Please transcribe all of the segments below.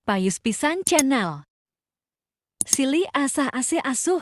Payus Pisan Channel. Silih asah asih asuh.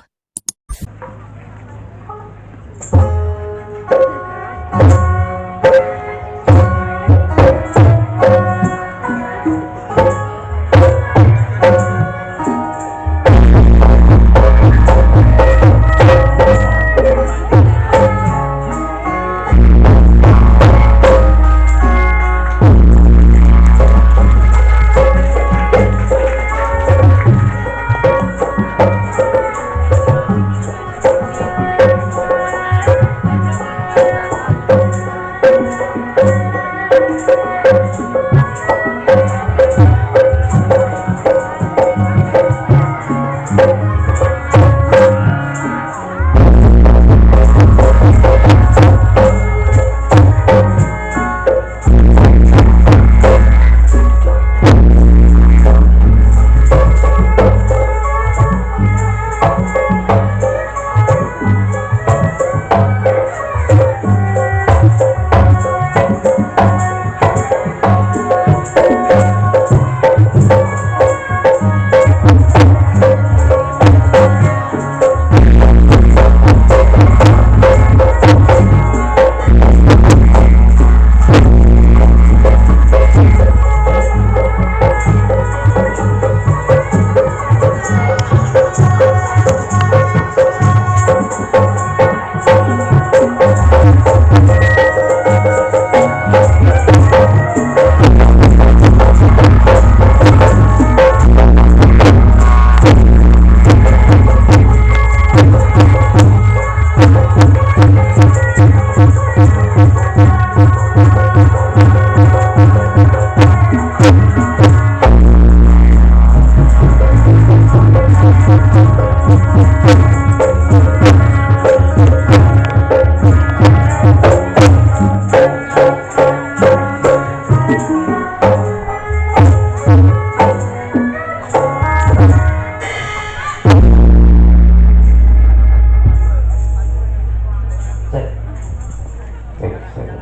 Cek, cek, cek.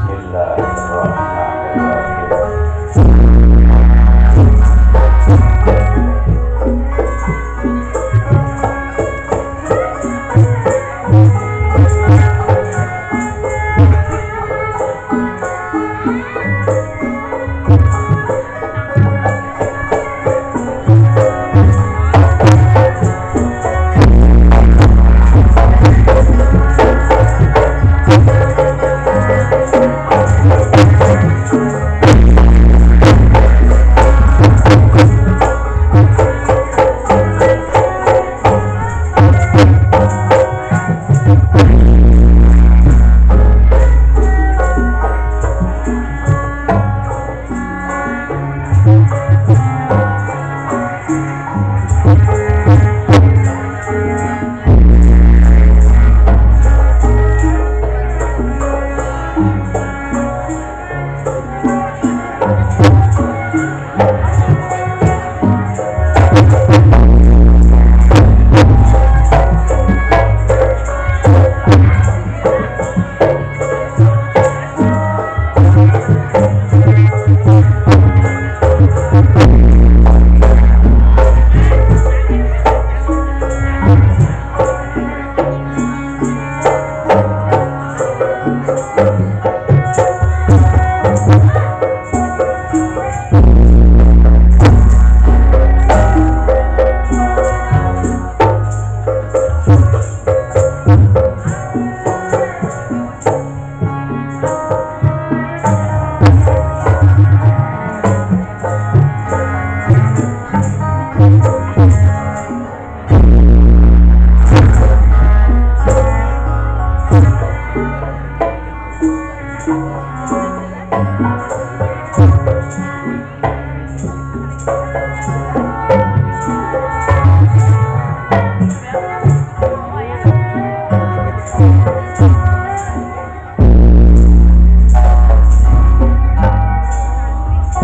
Bismillahirrahmanirrahim.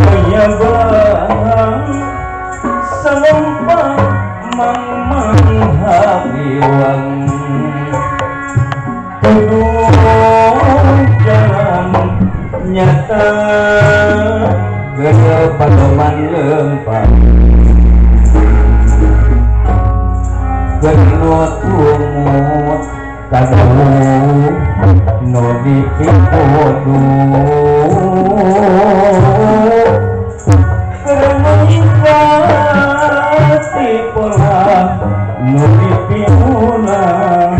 Panyabang salompat mang habiwang tuduh jalan nyata. Keur padoman lempang Keur nu tumut kadawuh nu dipikudu Keur nyingkati pola nu dipiunang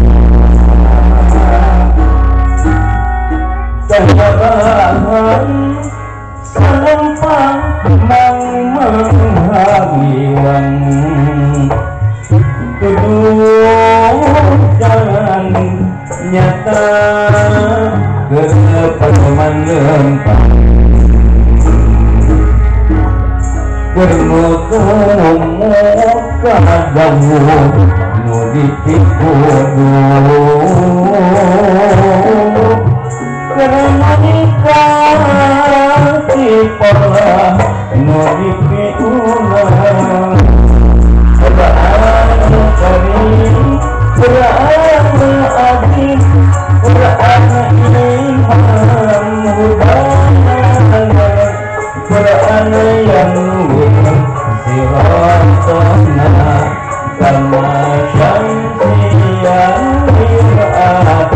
Sahabahan salempang mang menghawiwang Tuduh jalan nyata Keur padoman lempang Keur nu tumut kadawuh nu dipikudu Keur nyingkati pola nu dipiunang Quran Karim, Quran Azim, Quran Imam Hudana, Quran yang siratana kama syamsiyan mir'at,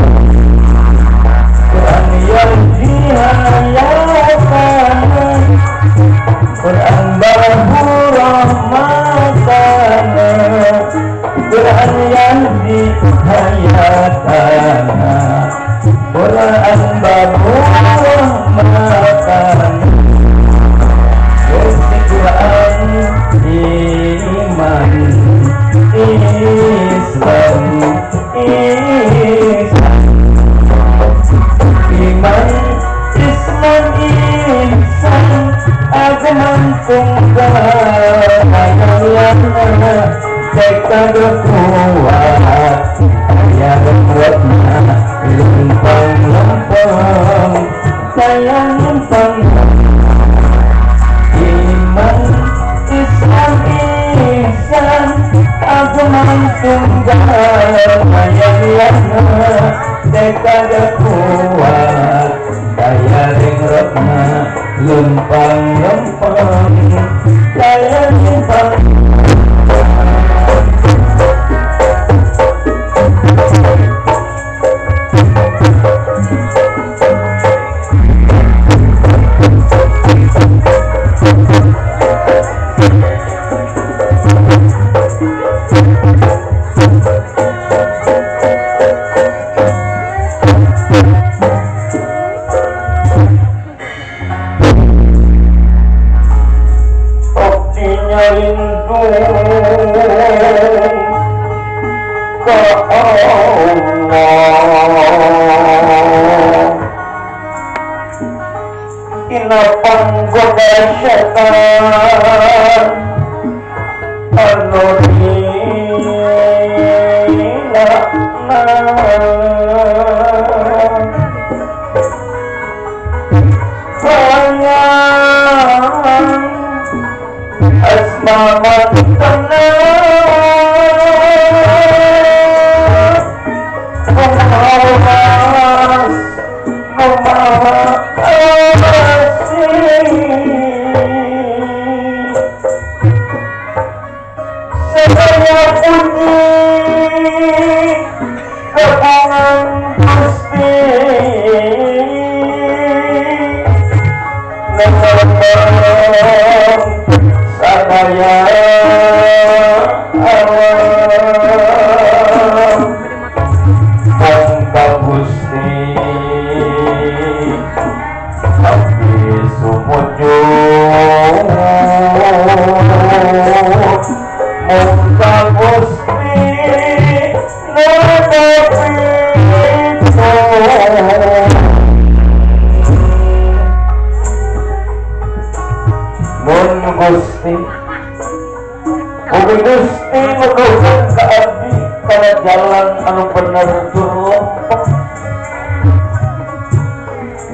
Quran yang dihayatana, Quran bahu rahmatana, Quran yang dihayatana, Quran bahu rahmatana, Gusti Quran iman Islam Islam iman Islam ihsan agama tunggal ayana tekad kuat ayah ratna lempang lempang sayang lempang iman Islam ihsan agama tunggal ayana tekad kuat daya ratna lempang lempang sayang lempang.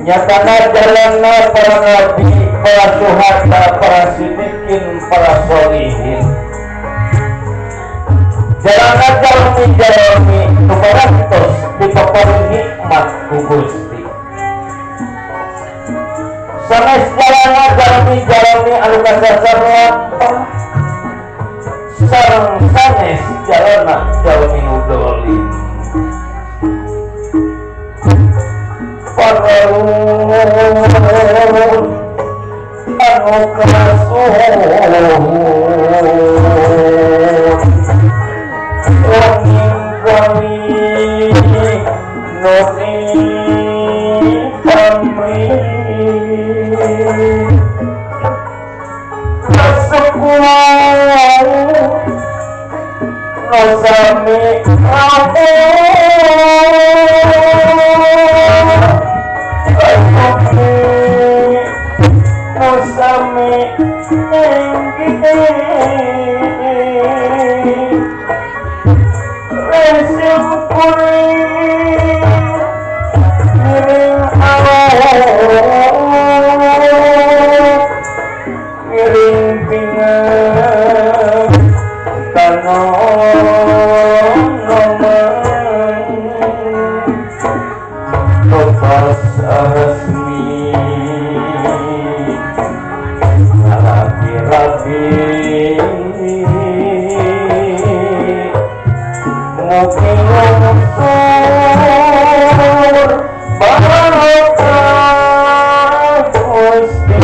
Nyatana jalanna para nabi, para syuhada, para sidikin, para solihin. Jalana jalmi-jalmi tuparantos dipaparin nikmat ku Gusti. Sanes jalana jalmi-jalmi anu kasasar lampah, sareng sanes jalana jalmi nu dolim. Paralun anu kasuhun wanging kami noni pamrih kasepuh nu sami ampun kasumi nu sami nenggih resim kuring ngiring awak ngiring pingang tanonoman topas resmi ngarapi-rapi mugi lungsur barokah Gusti.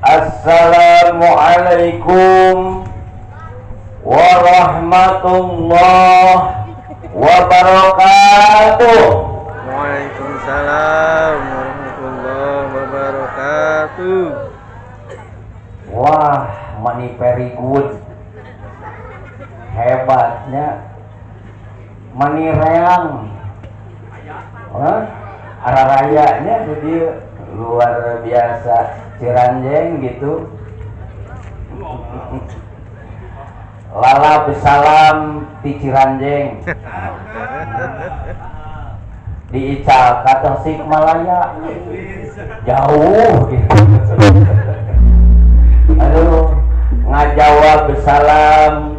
Assalamualaikum warahmatullahi wabarakatuh. Waalaikumsalam warahmatullahi wabarakatuh. Wah, mani very good. Hebatnya. Mani reang. Hah? Ararayanya jadi luar biasa. Ciranjeng gitu. Lala besalam di Ciranjeng. Di Ical ka Tasikmalaya. Jauh gitu. Aduh, ngajawab salam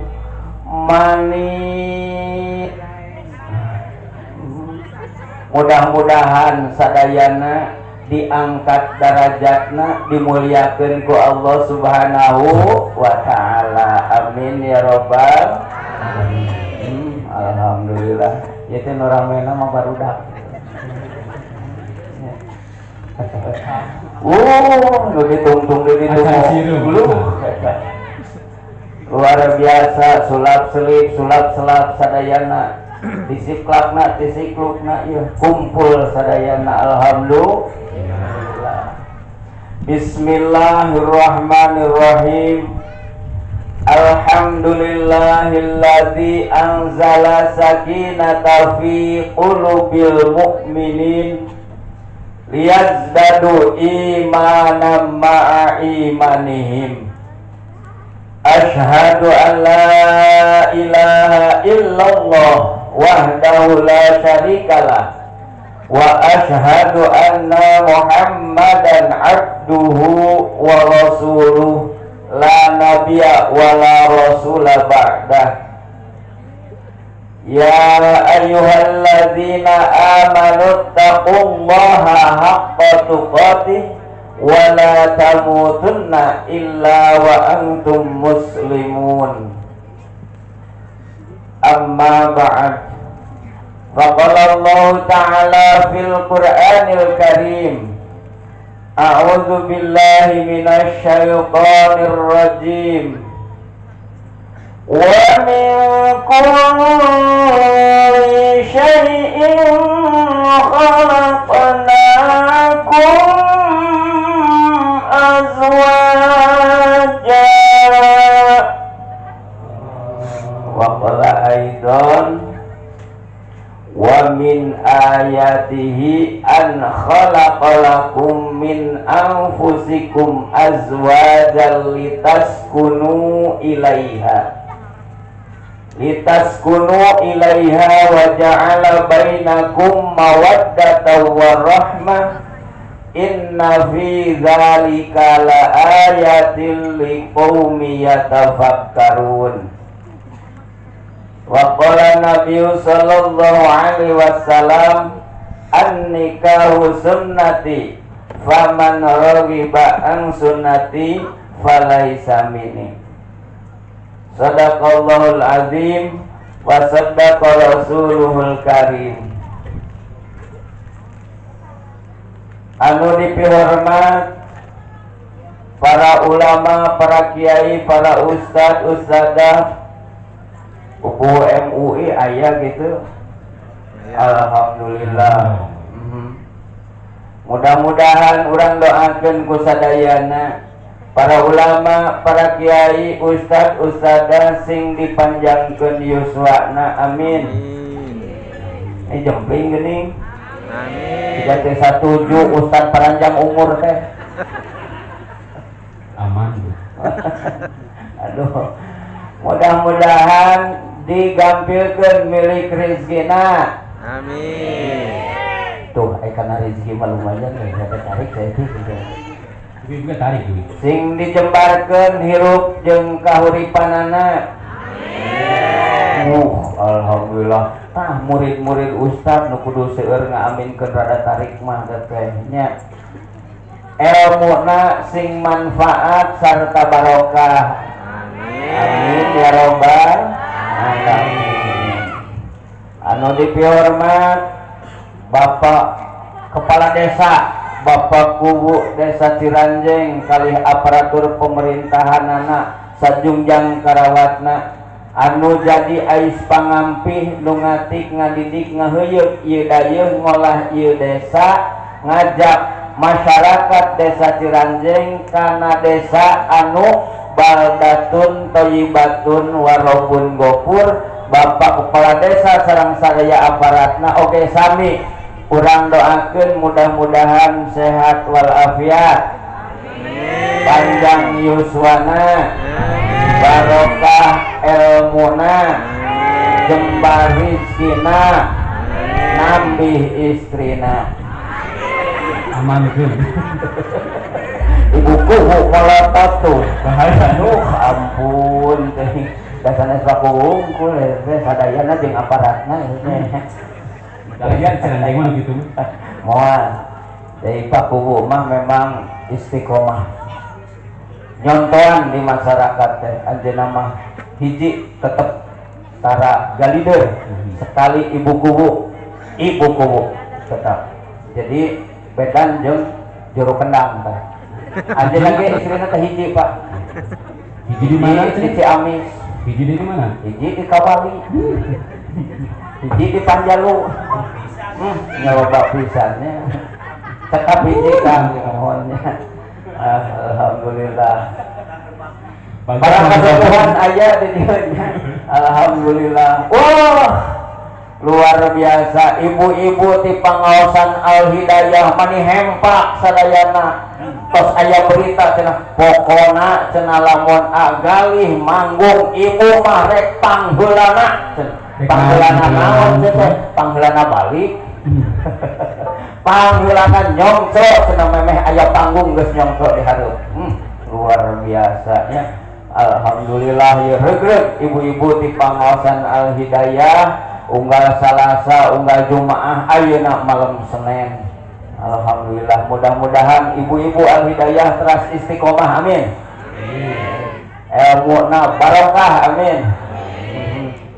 mani. Mudah-mudahan sadayana diangkat darajatna, dimuliakeun ku Allah Subhanahu wa taala. Amin ya robbal alamin. Alhamdulillah. Ieu teh nu ramena mah barudak. Nu ditungtung deui ditungtung. Luar biasa, sulap selip, sulap selap sadayana. Disiklakna, disiklukna ieu kumpul sadayana. Alhamdulillah. Bismillahirrahmanirrahim. Alhamdulillahilladzi anzala sakinata fi qulubil mu'minin liyazdadu imanan ma'a imanihim. Ashhadu an la ilaha illallah wahdahu la syarikalah wa ashhadu anna Muhammadan abduhu wa rasuluh la nabiyya wa la rasula ba'dah. Ya ayyuhalladzina amanu taqullaha haqqa tuqatih wa la tamutunna illa wa antum muslimun. Amma ba'd. Faqala Allah ta'ala fil Qur'anil Karim. A'udzu billahi minasy syaithanir rajim. Wa min kulli syai'in khalaqnakum azwaja. Wa qala aidan wa min ayatihi an khalaqalakum min anfusikum azwajan litaskunu ilaiha wa ja'ala bainakum mawaddatan wa rahmah. Inna fi dzalika laayatil liqaumi yatafakkarun. Wa qala Nabiyyu sallallahu alaihi wasallam, an-nikahu sunnati, faman raghiba an sunnati falaisa minni. Sadaqallahul azim wa saddaqa rasuluhul karim. Anu dipihormat para ulama, para kiai, para ustad, ustadzah, UU MUI aya gitu. Alhamdulillah. Mudah-mudahan urang doakeun ku sadayana para ulama, para kiai, ustad, ustadzah sing dipanjangkeun yuswana, amin. Amin. Jempling geuning. Amin. Tiga teh satuju ustad paranjang umur teh. Aman. Aduh. Mudah-mudahan digampilkeun milik rezekina. Amin. Tuh, kana rezeki mah lumayan ya, saya tarik saya teh gitu. Tapi juga tarik duit. Sing dijembarkeun hirup jeung kahuripanana. Alhamdulillah. Tah murid-murid ustad nu kudu seueur ngaaminkeun rada tarik mah teh nya. Elmuna sing manfaat sarta barokah. Amin. Amin ya robbal alamin. Anu dipihormat Bapak Kepala Desa, Bapak Kuwu Desa Ciranjeng kalih aparatur pemerintahanana sajungjang karawatna anu jadi ais pangampih nu ngatik ngadidik ngaheuyeuk ieu dayeuh ngolah ieu desa, ngajak masyarakat Desa Ciranjeng kana desa anu baldatun thayyibatun warobun gofur. Bapak Kepala Desa sareng sadaya aparatna oge sami urang doakeun mudah-mudahan sehat walafiat, panjang yuswana, barokah elmuna, jembar rizkina, nambih istrina. Aman itu. Ibu kuwu melotot tuh. Bahaya. Aduh, ampun teh. Dasarna saku wungkul teh sadayana jeung aparatna teh. Kalian Ciranjeng mah gitu. Moal. Jadi Pak Kuwu mah memang istiqomah. Nyontohan di masyarakat teh anjeunna mah hiji tetep tara galider. Sekali ibu kuwu tetap. Jadi bedan jeung juru kendang teh. Anjeunna ge istrina teh hiji, Pak. Hiji di mana? Di Ciamis. Hiji di mana? Hiji di Kawali. Hiji di Panjalu. Nyoba pisannya. Tetap hiji kan mohonnya. Alhamdulillah. Para kesepuhan aya di dieu nya. Alhamdulillah. Wah, luar biasa ibu-ibu di pangaosan Al Hidayah mani hempak sadayana. Tos aya berita cenah pokona cenah lamun agalih manggung ibu mah rek pangheulana cenah. Pangheulana naon cenah? Pangheulana balik. Pangheulana nyongco cenah, memeh aya panggung geus nyongco di hareup. Luar biasa nya. Alhamdulillah ya, regreg ibu-ibu di pangaosan Al Hidayah unggal Salasa, unggal Jumaah, ayeuna malam Senin. Alhamdulillah, mudah-mudahan ibu-ibu Al Hidayah teras istiqomah, amin. Ilmuna barokah, amin.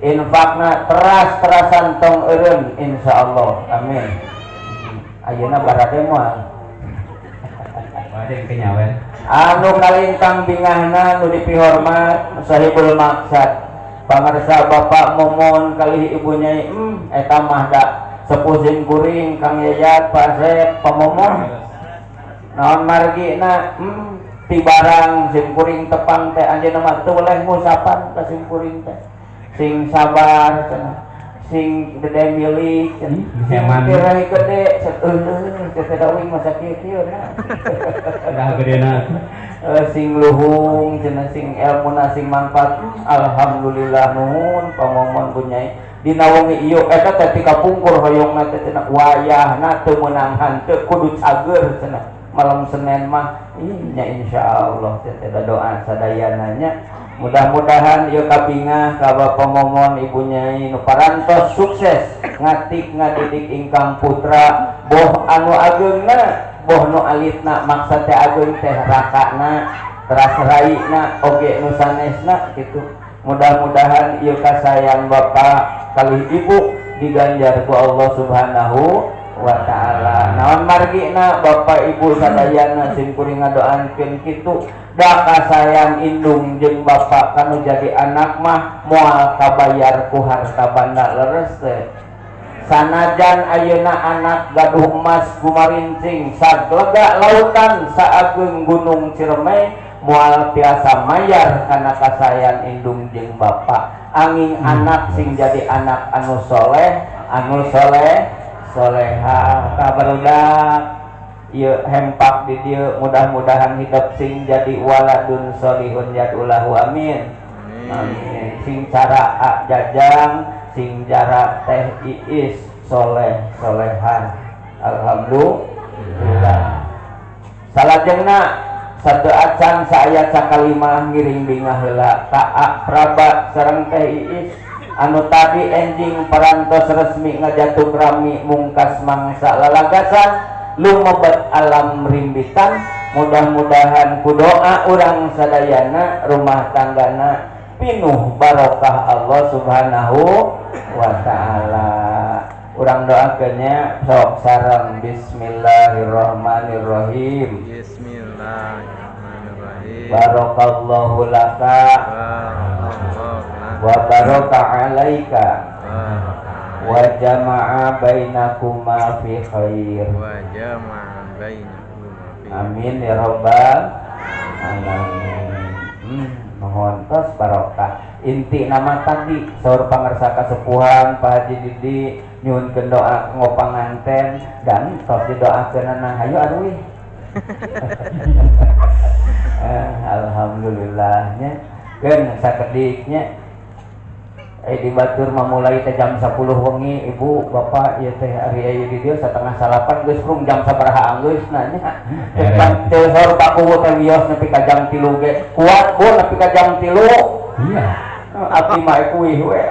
Infakna teras-terasan tong eureun, insyaallah, amin. Ayeuna barade moal. Bade kenyawer. Anu kalintang bingahna nu dipihormat sahibul maksad pangarsa Bapak Momon kalih Ibu Nyai, eta mah da sepuh kuring Kang Yayat, Pak Sep, Pak Momon. Naon margina, ti barang sim kuring tepang teh anjeunna mah teu weleh ngusapan ka sim kuring teh, sing sabar cenah, sing gede milik cenah, sing Heman. tirai gede cenah, teh da uing masa kieu-kieu na. Dah gedena. Sing luhung cenah, sing elmuna sing manfaat. Alhamdulillah, nuhun Pak Momon, Bu Nyai. Dina wengi ieu eta teh ti kapungkur hoyongna teh cenah wayahna teu meunang hanteu kudu cager cenah malam Senin mah. Ih nya, insyaallah teh teh doa sadayana nya. Mudah-mudahan ieu kabingah ka Bapak Momon, Ibu Nyai nu parantos sukses ngatik ngadidik ingkang putra, boh anu ageungna boh nu alitna, maksa teh ageung teh rakana teras raina oge nu sanesna kitu. Mudah-mudahan ieu kasayang bapak kalih ibu diganjar ku Allah Subhanahu wa Ta'ala. Naon margina bapak ibu sadayana sim kuring ngadoankeun kitu, da kasayang indung jeung bapak kanu jadi anak mah moal kabayar ku harta banda. Leres teh? Sanajan ayeuna anak gaduh emas gumarincing saglega lautan saageng Gunung Ciremai, moal tiasa mayar kana kasayang indung jeung bapak. Anging anak sing jadi anak anu soleh, anu soleh soleha. Ka barudak ieu hempak di dieu, mudah-mudahan hidup sing jadi waladun solihun yad'ulahu, amin. Amin. Sing cara A Jajang, sing jara Teh Iis, soleh soleha, alhamdulillah. Salajengna satu acan saayat sakalimah ngiring bingah heula ka A Praba sareng Teh Iis anu tadi enjing parantos resmi ngajatuk rami mungkas mangsa lalagasan lumebet alam rimbitan. Mudah-mudahan ku doa urang sadayana rumah tanggana pinuh barokah Allah Subhanahu wa Ta'ala. Urang doakeunnya sok sareng bismillahirrahmanirrahim. Bismillahirrahmanirrahim. Barakallahu laka Barakallahu laka wa baraka alaika baraka wa jama'a bainakuma fi khair. Wa jama'a bainakuma fi Amin ya rabbal alamin. Mohon tos barokah. Inti nama tadi saur pangersa kasepuhan Pak Haji Didi nyuhunkeun doa ngopanganten dan tos didoakeunana, hayu aruih. Alhamdulillahnya keun sakediknya. Di batur memulai teh jam 10 wengi, ibu bapak ieu teh ari aya di dieu 8.30 geus prung jam sabaraha geus nanya. Cepat teh saur Pak Kuwu teh wios nepi ka jam 3 ge. Kuat bu nepi ka jam 3. Iya. Abdi mah kuih we.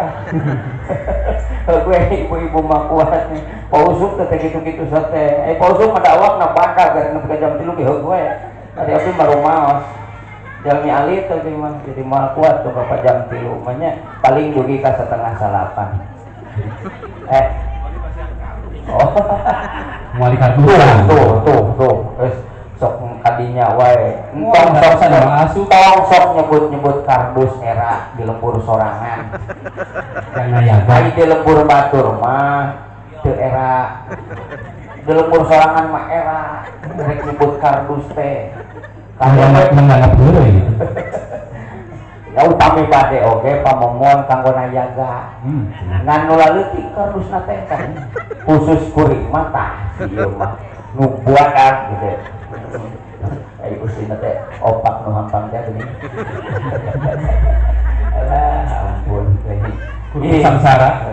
Gue ibu-ibu mah kuat. Pak Usup teh kitu-kitu sate. Pak Usup mah dakwah na badak nepi ka jam 3 ge heuh we. Tadi abdi mah rumaos. Jalmi alit teh mah jadi moal kuat tuh bapak jam 3 mah nya, paling dugi ka 8.30. Oh. Moal di Tuh, kartusan. Tuh, tuh, tuh. Geus sok kadinya wae. Entong sok kartusan orang asup. Tong sok nyebut-nyebut kardus era di lembur sorangan. Yang nayaga. Ai di lembur batur mah teu era. Di lembur sorangan mah era. Rek nyebut kardus teh. Menganggap menganggap dulu gitu. Ya upami bade oge pamomon kanggo nayaga. Ngan nu laleutik kardusna teh kan khusus kuring mah tah ieu mah nu buatan gitu. Ai usina teh opak nu hampang teh geuning. Alah ampun teh. Kudu samsara.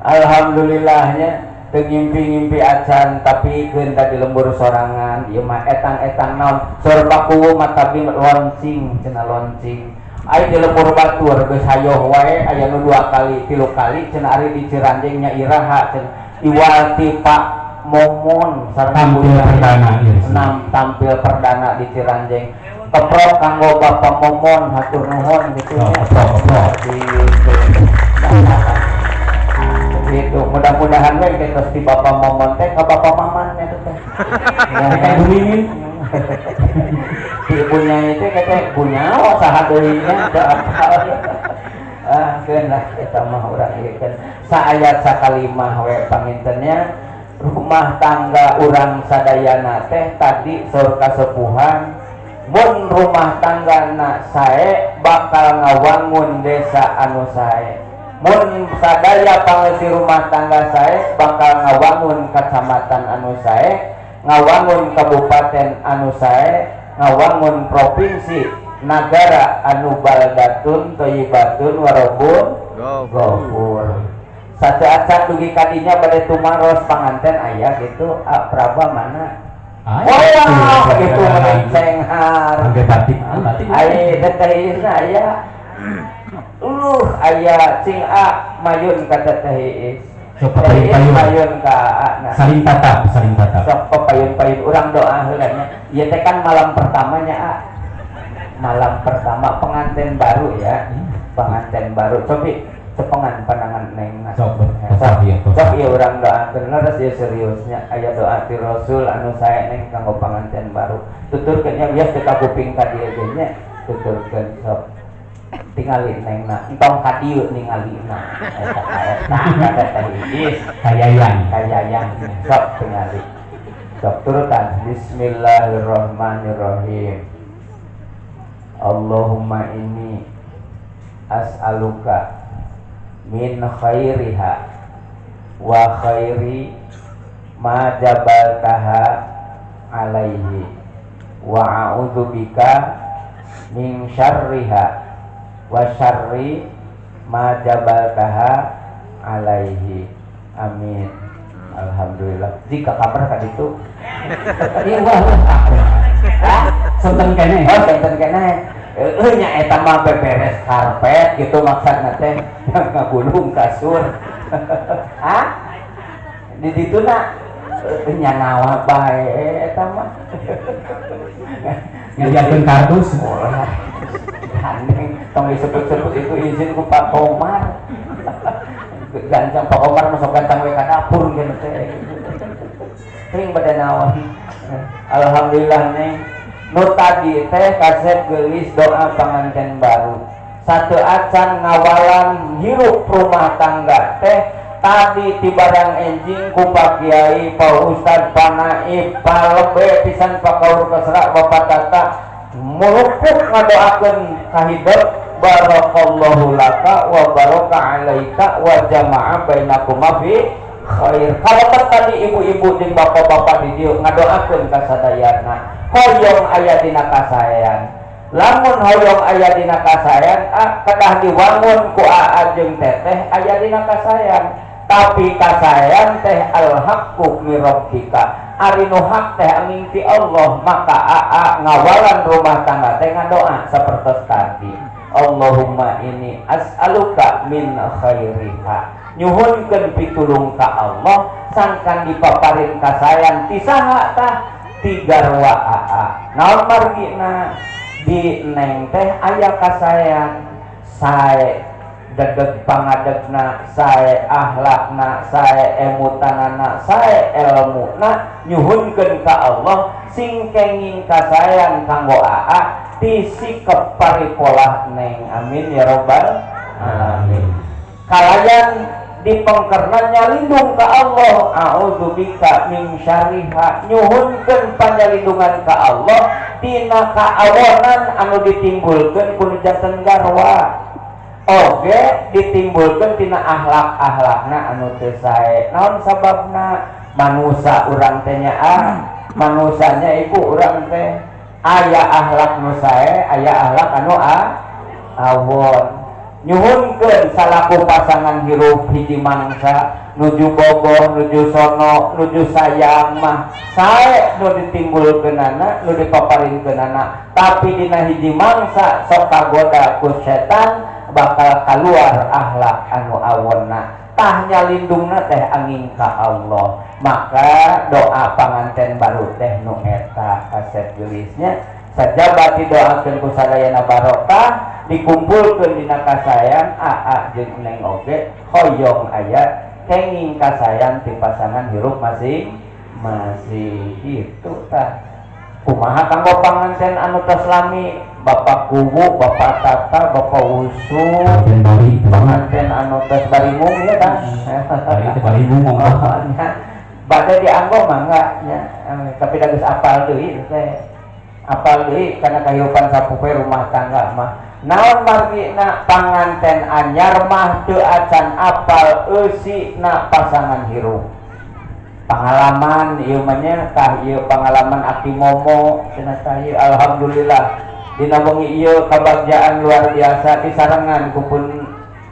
Alhamdulillahnya teu ngimpi-ngimpi acan, tapi keun tadi lembur sorangan ieu mah etang-etang naon saur Pakuwu mah tapi launching cenah, launching. Ai di lembur batur geus hayoh wae aya nu 2 kali 3 kali cenah, ari di Ciranjeng nya iraha cenah iwal ti Pak Momon sareng Tampil Ibu Nyai. Perdana, iya. Enam tampil perdana di Ciranjeng. Keprok kanggo Bapak Momon, hatur nuhun gitu Oh, nya. keprok, keprok. Gitu. Gitu. Mudah-mudahan we kita di Bapak Momon teh ka Bapak Maman eta teh. Kayak Bu Mimin. Si ibunya itu kata punya oh saha deui nya teu apal. Ah, keun lah eta mah urang ieu keun. Saayat sakalimah we pangintennya rumah tangga urang sadayana teh tadi saur kasepuhan, mun rumah tangga na sae bakal ngawangun desa anu sae, mun sadaya pangeusi rumah tangga sae bakal ngawangun kacamatan anu sae, ngawangun kabupaten anu sae, ngawangun provinsi, nagara anu baldatun thayyibatun warabun. Gofur. Sateuacan dugi ka dinya bade tumaros panganten aya gitu, ah, Praba mana? Ah, Oh, begitu meni cenghar. Angge batik, ah, batik. Ai teteh Iis aya. Uluh aya cing a mayun ka teteh Iis. Sok Teteh Iis papayun-payun. Mayun ka A na. Saling tatap, saling tatap. Sok papayun-payun urang doa heula nya. Ieu teh kan malam pertamanya a. Malam pertama pengantin baru ya. Pengantin baru. Cobi cepengan pandangan neng. Sok, Sok, sok, iya, sok. Sok ieu urang doakeun leres ieu seriusnya. Aya doa ti Rasul anu sae neng kanggo pengantin baru. Tuturkeun nya bias teu kapuping ka dieu ge nya. Tuturkeun sok. Tingali neng na, entong ka dieu ningalina. Eta eta ka Teh Iis. Kayayang. Kayayang sok tingali. Sok turutan Bismillahirrahmanirrahim. Allahumma inni as'aluka min khairiha wa khairi ma jabaltaha alaihi wa a'udzubika min syarriha wa syarri ma jabaltaha alaihi. Amin. Alhamdulillah. Jika kabar ka ditu. Iya, wah, wah. Hah? Sonten keneh. Oh, sonten keneh. Heueuh nya eta mah beberes karpet gitu maksudna teh ngagulung kasur. Hah? Di ditu na nya nawa bae eta mah. Ngadiakeun kardus. Ulah. Gandeng tong disebut-sebut itu izin ku Pak Komar. Gancang Pak Komar masuk gancang we ka dapur gitu teh. Teuing bade naon. Alhamdulillah neng. Nu tadi teh kasep geulis doa panganten baru. Sateuacan ngawalan hirup rumah tangga teh tadi ti barang enjing ku Pak Kiai, Pak Ustad, Pak Naib, Pak Lebe pisan Pak Kaur Kesra, Bapak Tata mulupuk ngadoakeun kahidep barakallahu laka wa baraka alaika wa jama'a bainakuma fi khair. Kalau tadi ibu-ibu jeung bapak-bapak di dieu ngadoakeun ka sadayana hoyong aya dina kasaean. Lamun hoyong aya dina kasaean, ah, kedah diwangun ku aa jeung teteh aya dina kasaean. Tapi kasaean teh al haqqu mirabbika, ari nu hak teh angin ti Allah. Maka aa ngawalan rumah tangga teh ngadoa sapertos tadi, Allahumma inni as'aluka min khairiha, nyuhunkeun pitulung ka Allah sangkan dipaparin kasaean ti saha tah, ti garwa aa. Naon margina di neng teh aya kasaean, sae dedeg pangadegna, sae ahlakna, sae emutanana, sae elmuna. Nyuhunkeun ka Allah sing kenging kasaean kanggo aa ti sikep paripolah neng. Amin ya robbal alamin. Kalayan dipengkerna nyalindung ka Allah, a'udzubika min syarriha, nyuhunkeun panyalindungan ka Allah tina kaawonan anu ditimbulkeun ku nu janten garwa, oge ditimbulkeun tina ahlak-ahlakna anu teu sae. Naon sababna? Manusa urang teh nya, ah, manusanya ibu urang teh aya ahlak nu sae, aya ahlak anu awon. Nyuhunkeun salaku pasangan hirup hiji mangsa nuju bogoh, nuju sono, nuju sayang mah sae nu ditimbulkeunana, nu dipaparinkeunana, tapi dina hiji mangsa sok kagoda ku setan bakal keluar ahlak anu awonna. Tah nyalindungna teh angin ka Allah. Maka doa panganten baru teh nu eta kasep geulisnya sajaba didoakeun ku sadayana barokah, dikumpulkeun dina kasaean. Aa jeung neng oge hoyong aya kenging kasaean ti pasangan hirup masing masing gitu. Tah kumaha kanggo panganten anu tos lami, Bapak Kuwu, Bapak Tata, Bapak Usu? Pengantin bari itu banget. Pengantin anu tos baringung ya tah. Bari itu bari bungong. Oh, nya. Bade dianggo mangga nya. Tapi da geus apal deui teh. Apal deui karena kehidupan sapopoe rumah tangga mah. Naon margina panganten anyar mah teu acan apal eusina pasangan hirup. Pengalaman ieu mah nya tah, ieu pengalaman aki momo cenah tah ieu. Alhamdulillah dina wengi ieu kabagjaan luar biasa disarengan ku pun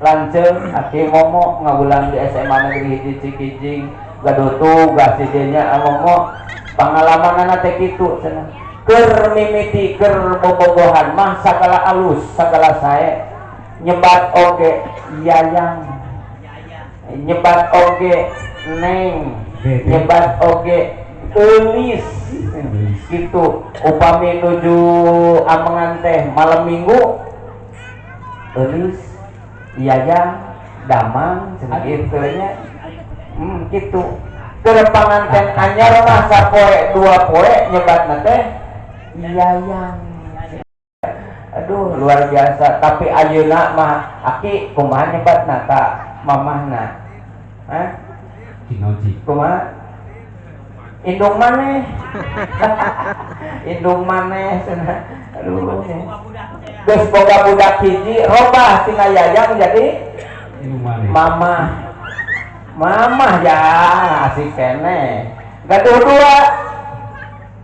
Lanceuk Aki Momo ngawulang di SMA Negeri 1 Cikijing, gaduh tugas di dinya. Momo pangalamanana teh kitu cenah, keur mimiti, keur bobogohan mah sagala alus, sagala sae, nyebat oge yayang, nyebat oge neng, nyebat oge eulis gitu. Upami nuju amengan teh malam Minggu, eulis, yayang, damang cenah gitu nya. Gitu. Keur panganten anyar mah sapoe dua poe nyebatna teh yayang. Aduh, luar biasa. Tapi ayeuna mah Aki kumaha nyebatna ka mamahna? Hah? Kinoji. Kumaha? Indung maneh, indung maneh cenah. Aduh, geus boga budak hiji, robah tina yayang jadi Indung maneh. Mamah, mamah ya asik keneh. Gaduh dua,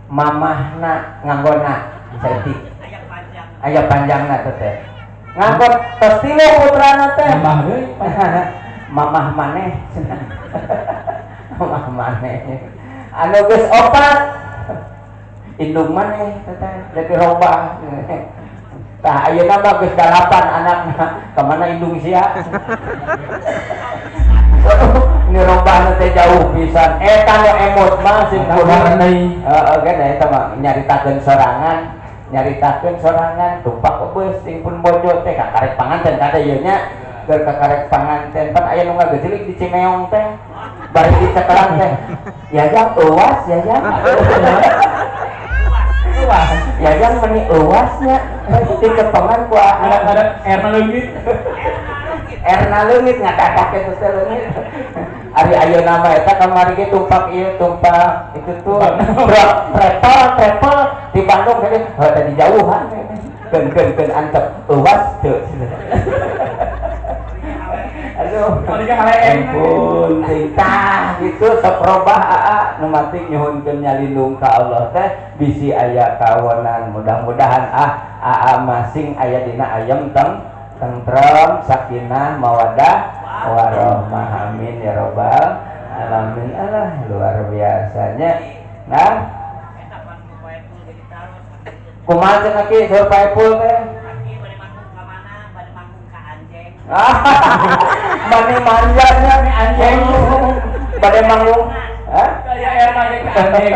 mamahna nganggona saeutik, aya panjangna teh teh nganggo. Tos tilu putrana teh. Nambah deui. Mamah maneh cenah, mamah maneh. Anu geus opat, indung maneh teh, jadi robah. Tah, ayeuna mah geus dalapan anakna, kamana indung sia? Ini robahna teh jauh pisan. Eta nu emot mah sim kuring. Heeh kan, eta mah nyaritakeun sorangan, nyaritakeun sorangan. Tumpak beus sing pun bojo teh kakarek panganten kada ieu nya, keur kakarek panganten pan aya nu ngagejelik di Cimeong teh, bari dicekelan teh, yayang euwas, yayang Euwas. Yayang meni euwasnya dikepengan ku Ada erna leungit. Erna leungit, ngadadak itu teh leungit. Ari ayeuna mah eta kamari ge tumpak ieu, tumpak itu tuh truk travel, travel di Bandung tadi, heuh, tadi jauhan keun keun keun antep euwas teu. Aduh. Ampun, tah gitu sok robah aa. Nu matik nyuhunkeun nyalindung ka Allah teh bisi aya kawanan. Mudah-mudahan ah aa masing aya dina ayem teng tentrem, sakinah, mawadah, warahmah, amin ya robbal alamin. Alah, luar biasanya. Nah, kumaha cenah ki saur Paepul teh? Mani manjanya anjing bade manggung. Hah? Kayak erna ge ka anjing.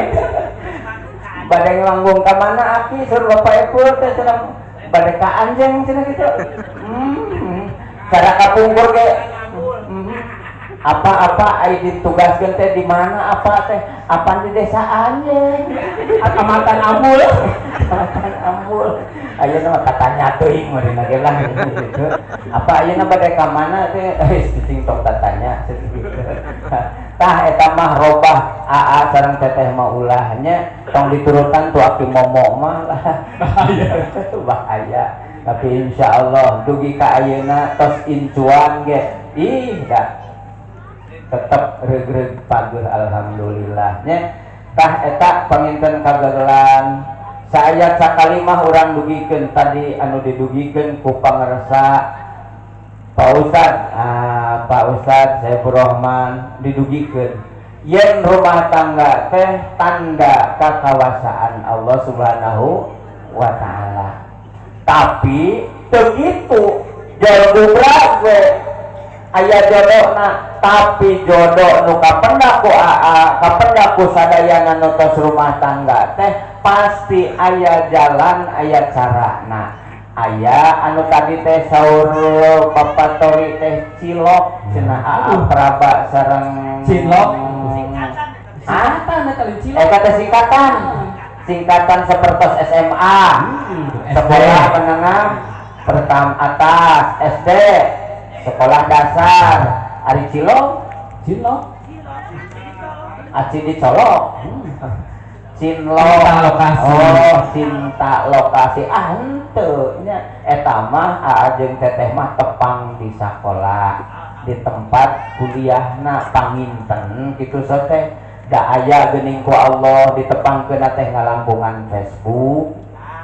Bade manggung ka mana Aki? Saur Bapak Epul teh cenah bade ka anjing cenah gitu. Cara kapungkur ge apa-apa ai ditugaskeun teh di mana apa teh, apa di desa anjing. Kecamatan Ambul. Kecamatan Ambul. Ayeuna mah tatanya teuing meureun ge lah gitu. Apa ayeuna bade ka mana teh, geus cicing tong tatanya gitu. Tah, eta mah robah aa sareng teteh mah ulahnya tong diturutan tuh Aki Momo mah lah. Bahaya. Bahaya. Tapi insya Allah dugi ka ayeuna tos incuan ge ih dah tetep regreg pageuh, alhamdulillah nya. Tah, eta panginten kagagelan saayat sakalimah urang dugikeun tadi anu didugikeun ku pangersa Pak Ustad, ah, Pak Ustad Saifur Rahman, didugikeun yen rumah tangga teh tanda kakawasaan Allah Subhanahu wa Ta'ala. Tapi begitu jol gubrak we aya jodohna, tapi jodoh nu kapendak ku aa, kapendak ku sadayana nu tos rumah tangga teh pasti aya jalan, aya carana. Aya anu tadi teh saur Bapak Tori teh cilok cenah, aa Praba sareng Cinlok. Hah? Singkatan eta kali cilok. Eta teh singkatan, singkatan sepertos SMA, sekolah menengah pertama atas, SD sekolah dasar. Ari cilok? Cinlok. Aci dicolok. Cinlok. Cinta lokasi. Oh, cinta lokasi. Ah, henteu nya, eta mah aa jeung teteh mah tepang di sakola, di tempat kuliahna panginten kitu so teh da aya geuning ku Allah ditepangkeun teh ngalangkungan Facebook,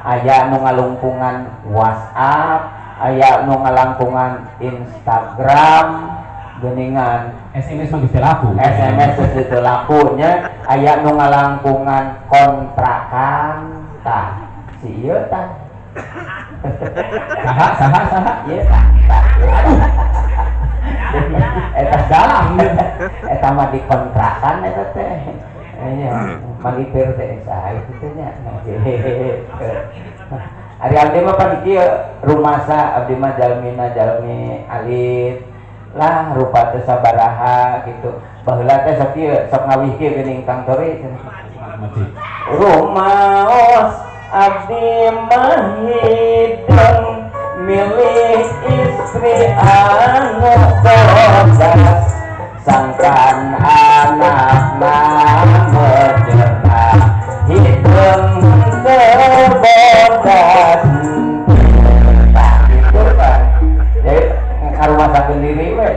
aya nu ngalungkungan WhatsApp. Aya nu ngalangkungan Instagram geuningan. SMS mah geus teu laku. SMS geus teu laku nya. Aya nu ngalangkungan kontrakan, tah si ieu tah. Saha saha saha? Ieu tah tah. Aduh, eta Dalang. Eta mah dikontrakan eta teh. Nya malipir teh saha itu teh nya. Nah, gitu. Ari abdi mah pan kieu rumasa, abdi mah jalmina jalmi alit lah, rupa teh sabaraha gitu. Baheula teh sok kieu, sok ngawih kieu geuning, Kang Tori cenah. Masih. Rumaos abdi mah hideung milih istri anu bodas, sangkan anakna mecerna, hideung teu bodas. Tah gitu kan, jadi ngarumasakeun diri we.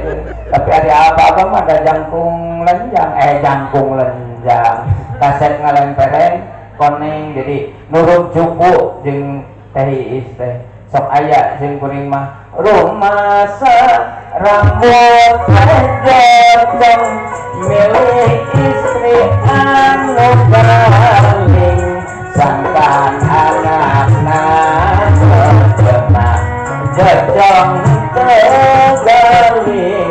Tapi ada apa-apa mah ada jangkung lenjang, jangkung lenjang kaset ngalemperen koneng, jadi nurut cupu jeung Teh Iis teh. Sok aya jeung kuring mah rumasa rambut jocong milih istri anu galing, sangkan anakna mecerna, jojong teu galing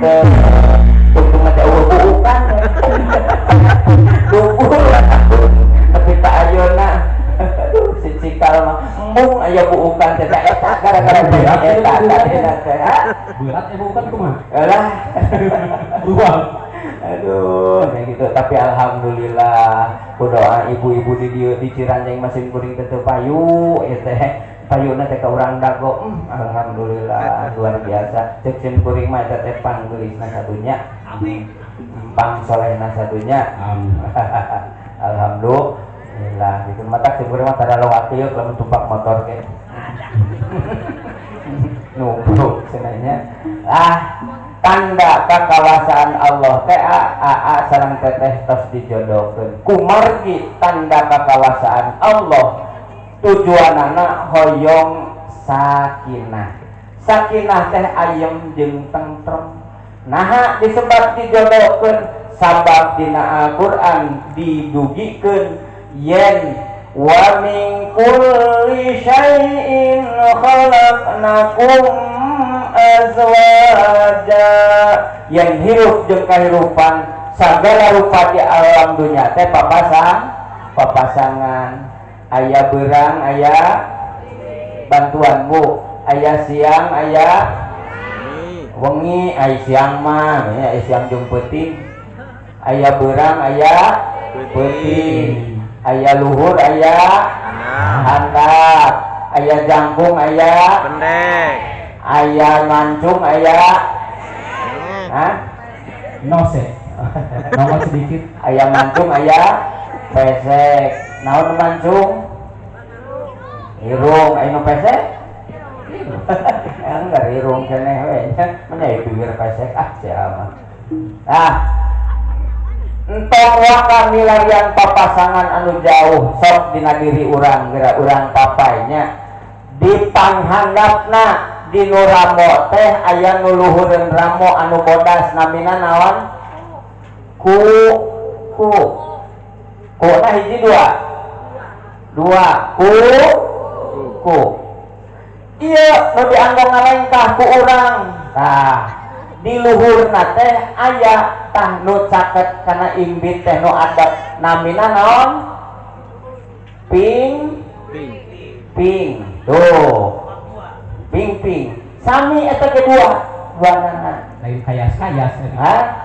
teu. Untung mah teh eueuh buukan dubur, tapi tak ayeuna, aduh, si cikal mah embung aya buukan teh. Teh eta gara-gara teh eta tadina teh, ha? Berat ya bukan kumaha? Alah. Luang. Aduh, kayak gitu. Tapi alhamdulillah ku doa ibu-ibu di dieu di Ciranjang masih kuring teh teu payu ieu teh. Payuna teh ka urang Dago. Alhamdulillah luar biasa. Cek sim kuring mah eta teh panggeulisna sadunya. Amin. Pang solehna sadunya. Amin. Alhamdulillah gitu. Matak sim kuring mah tara lewat ieu lamun tumpak motor ge. Nubruk cenahnya. Ah, tanda kakawasaan Allah teh a a a sareng teteh tos dijodohkeun. Kumargi tanda kakawasaan Allah tujuanana hoyong sakinah. Sakinah teh ayem jeung tentrem. Naha disebab dijodohkeun? Sabab dina Al-Qur'an didugikeun yen wa min kulli syai'in khalaqnakum azwaja, yang hirup jeung kahirupan sagala rupa di alam dunia teh papasangan. Aya beurang aya bantuan Bu, aya siang aya wengi, aya siang mah ya, aya siang jeung peuting, aya beurang aya peuting, aya luhur aya handap, aya jangkung aya pendek, aya mancung aya. Hah? Nose. Nongol sedikit. Aya mancung aya pesek. Naon mancung? Irung. Aya nu pesek? Enggak, irung keneh we nya. Mana ya bibir pesek, ah siapa. Ah, entong waka milarian papasangan anu jauh, sok dina diri urang geura urang papainya. Di panghandapna di nu ramo teh aya nu luhureun ramo anu bodas, namina naon? Ku ku ku na hiji dua dua ku ku. Ieu nu dianggo ngalengkah ku urang. Tah di luhurna teh aya tah nu caket kana imbit teh nu adat, namina naon? Ping ping ping. Tuh ping ping sami eta kedua duanana. Lain kayas kayas. Hah?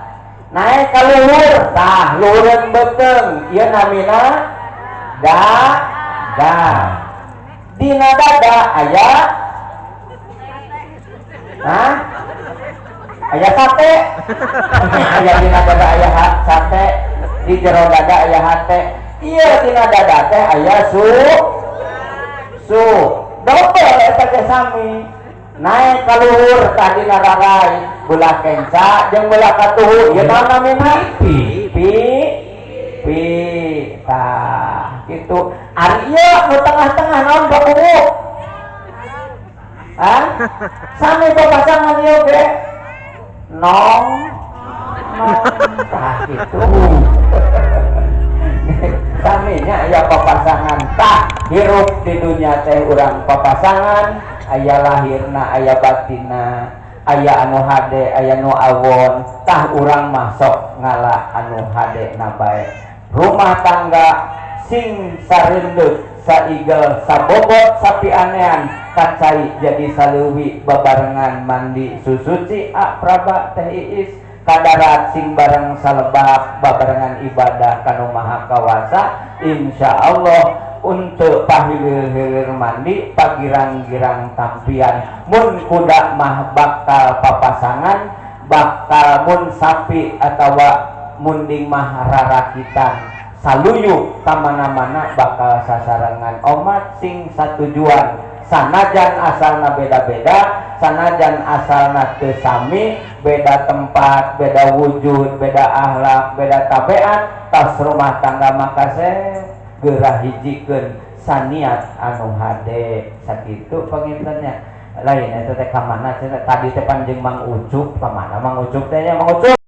Naik ka luhur, tah luhureun beuteung ieu namina da da. Dina dada aya. Hah? Aya sate. Aya dina dada aya sate, di jero dada aya hate. Ieu dina dada teh aya su su. Dobel eta ge sami. Naik ka luhur tah dina rarai belah kenca jeung belah katuhu ieu naon namina? Pi. Pi pi. Tah kitu. Ari ieu nu tengah-tengah naon, Pak Kuwu? Hah? Sami papasangan ieu ge. Nong nong, tah kitu. Saminya aya papasangan, tah hirup di dunia teh urang papasangan, aya lahirna, aya batinna, aya anu hade, aya nu awon. Tah, urang masuk ngala anu hade na bae. Rumah tangga sing sareundeut, saigel, sabobot, sapianean, kacai jadi saleuwi, babarengan mandi susuci, A Praba, Teh Iis, kadarat sing bareng salebak, babarengan ibadah kanu Maha Kawasa. Insya Allah untuk pahilir-hilir mandi, pagirang-girang tampian. Mun kuda mah bakal papasangan, bakal mun sapi atau munding mah rarakitan, saluyu kamana-mana bakal sasarengan. Omat sing satujuan, sanajan asalna beda-beda, sanajan asalna teu sami, beda tempat, beda wujud, beda akhlak, beda tabiat, tas rumah tangga maka geura hijikeun saniat anu hade. Sakitu pangintennya. Lain eta teh, ka mana cenah tadi teh panjeng Mang Ucup? Ka mana Mang Ucup teh nya? Mang Ucup.